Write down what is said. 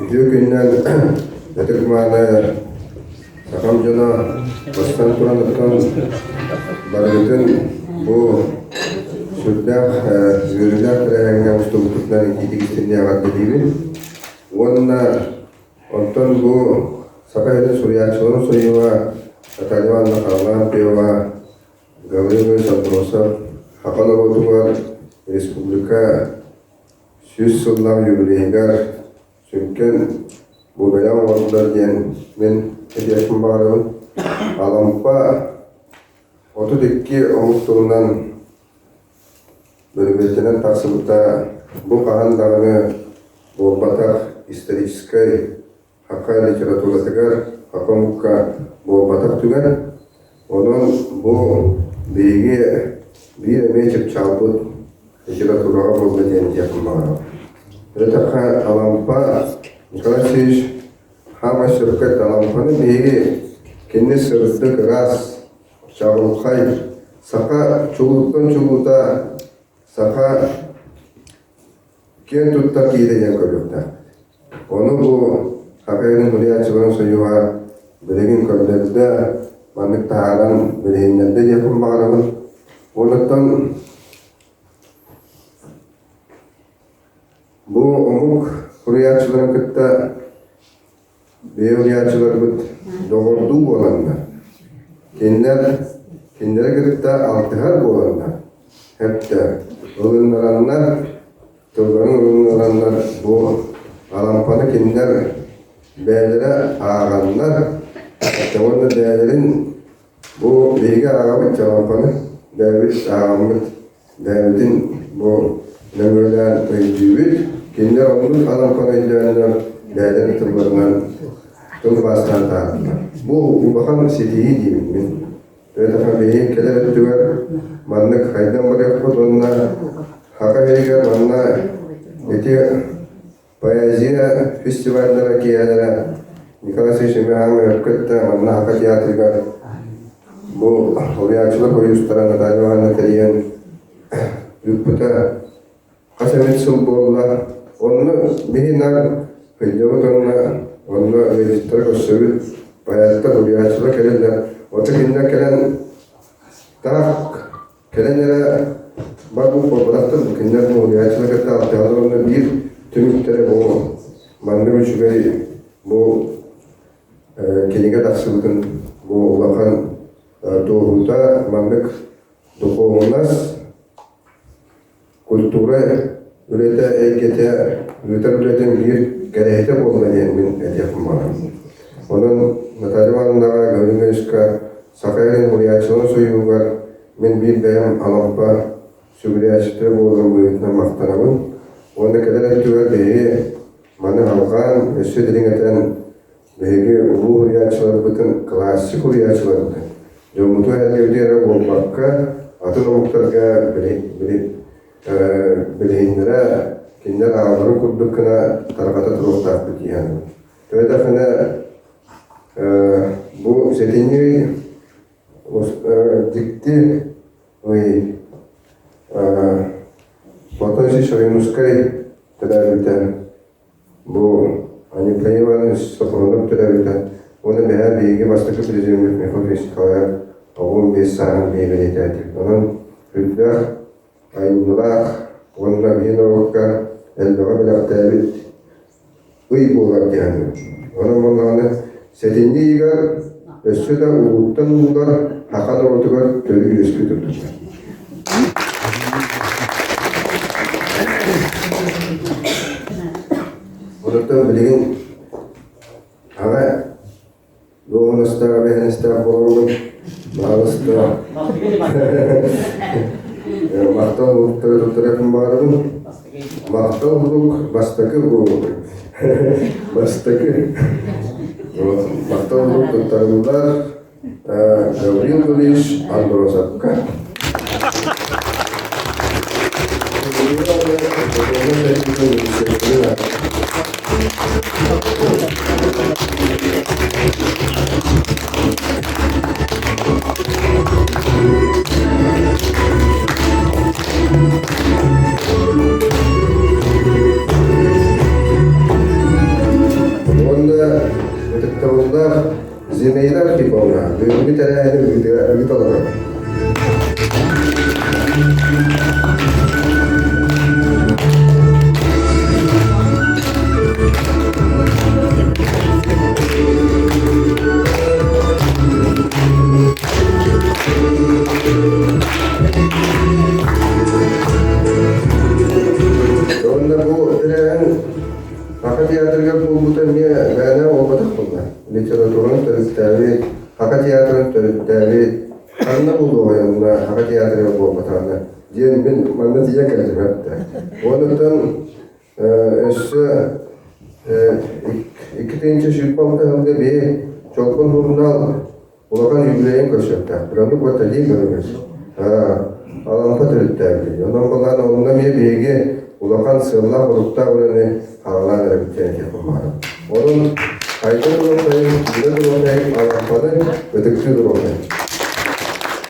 Үтүө күнүнэн ытык-мааны сахам дьоно бастан туран оттон барыгытын бу сүрдээх үөрүүлээх тэрээһиҥҥэ устубуккутунан итиитик истиҥник эҕэрдэлиибин. Уонна онтон бу Саха сирин суруйааччыларын сойууһа Наталья Ивановна Харлампьева, Гаврил Иванович Андросов саха норуотугар республика 100 сыллаах юбилейыгар сүҥкэн бу бэлэх оҥордулар диэн мин этиэхпин баҕарабын. Алампа 32 омук тылынан бөрүбүөттэнэн тахсыбыта бу хаһан даҕаны буолбатах историческай саха литературатыгар, саха омукка буолбатах түгэн. Онон бу биһиги биир эмиэ чыпчаалбыт литератураҕа буолла диэн диэхпин баҕарабын. Өтөххө Алампа Николай Васильевич хаамай сөпкө Алампаны биһиги кини сырдык ыраас, чаҕылхай, саха чулууттан чулуута, саха киэн туттар киһитэ диэн көрүөхтээхпит. Ону бу Хахайын суруйааччыларын сойууһа билигин көрдөрдө, маннык таһааран билиһиннэрдэ диэхпин баҕарабын. Онуттан бу омук суруйааччыларын кытта бэйэ суруйааччыларбыт доҕордуу буоланнар, кинилэр кинилэри кытта алтыһар буоланнар, хэптэ ылыннараннар Тылларын ылыннараллар бу Алампаны кинилэр бэйэлэрэ ааҕаннар уонна бэйэлэрин бу биһиги ааҕабыт Алампаны бэйэбит ааҕаммыт бэйэбитин бу нөҥүөлээн өйдүүбүт кинилэр оннук Алампаны өйдөөннөр бэйэлэрин тылларынан тылбаастаан таһаардылар. Бу улахан ситиһии диибин мин. Өтөхө биһиги кэлэр өттүгэр маннык хайдан барыахпыт уонна Саха сиригэр манна ити поэзия фестиваллара киэһэлэрэ Николай Васильевич Михайлович кытта манна Саха театрыгар бу суруйааччылар хойуустара Наталья Ивановна тэрийэн ыыппыта хас эмит сыл буолла. Онно биһи наар сылдьабыт уонна онно ыалдьыттары көрсөбүт, поэттар, суруйааччылар кэлэллэр. Ото кинилэр кэлэн таах кэлэн эрэ бар бу буолбатахтар, бу кинилэр бу суруйааччылар кытта алтыһаллар уонна биир түмүктэрэ бу маннык үчүгэй бу кинигэ тахсыбытын бу улахан туоһута маннык духуобунас Культура үлэтэ эйгэтэ ыытар үлэтин биир кэрэһитэ буолла диэн мин этиэхпин баҕарабын. Онон Наталья Ивановнаҕа, Гаврил Ивановичка Саха сирин суруйааччыларын сойууһугар мин биир бэйэм Алампа сүгүрүйээччитэ буоларым быһыытынан махтанабын. Уонна кэлэр өттүгэр биһиги маны алҕаан, өссө дириҥэтэн биһиги улуу суруйааччыларбытын, классик суруйааччыларбытын дьоммутун эргибитин эрэ буолбакка, атын омуктарга билиһиннэрэ, кинилэр аҕаларын курдук гына тарҕата туруохтаахпыт дии саныыбын. Төһө бу сэтинньи дьикти ый Платон Ильич Ойуунускай төрөөбүтэ Бу Николай Иванович Софронов төрөөбүтэ уонна бэһээ биһиги бастакы президеммит Михаил Николаев 15 сааһын биһиги бэлиэтээтибит. Онон үрдээх, айымньылаах уонна биһи норуокка элбэҕи бэлэхтээбит ый буолар диэн. Онон буоллаҕына сэтинньи ыйыгар өссө да улууттан уулар саха норуотугар төрүү үөскүү турдулар. Онуттан билигин аҕа дуоһунастаах эбээһинэстээх буоламмын баҕаласта махтал уһуктары туттарыахпын баҕарабын. Махтал уһук бастакы буолук. Бастакы махтал уһук туттарыллар Гаврил Гаврилович Андросовка. Ытыктабыллаах Зинаида Архиповна бүгүҥҥү тэрээһини ыыта олорор. Уонна бу тэрээһин Саха театрыгар буолбута эмиэ мээнэ буолбатах буолла. Литератураны төрүттээбит, Саха театрын төрүттээбит, ханна буолуоҕай онно Саха театрыгар буолбатаҕына диэн мин манна тиийэн кэллим эттэ. Онуттан өссө 2026 сылга биһи Чолбон журнал улахан юбилейын көрсүөхтээхпит. Оннук вот дии көрүҥүс. Алампа төрүттээбит. Онон балаан онно эмиэ биһиги улахан сыаллаах-соруктаах үлэни хаалаан эрэбит диэн этиэхпин баҕарабын. Онон айда туруохтайын, үлэ туруохтайын, Алампаны ытыктыы туруохтайын.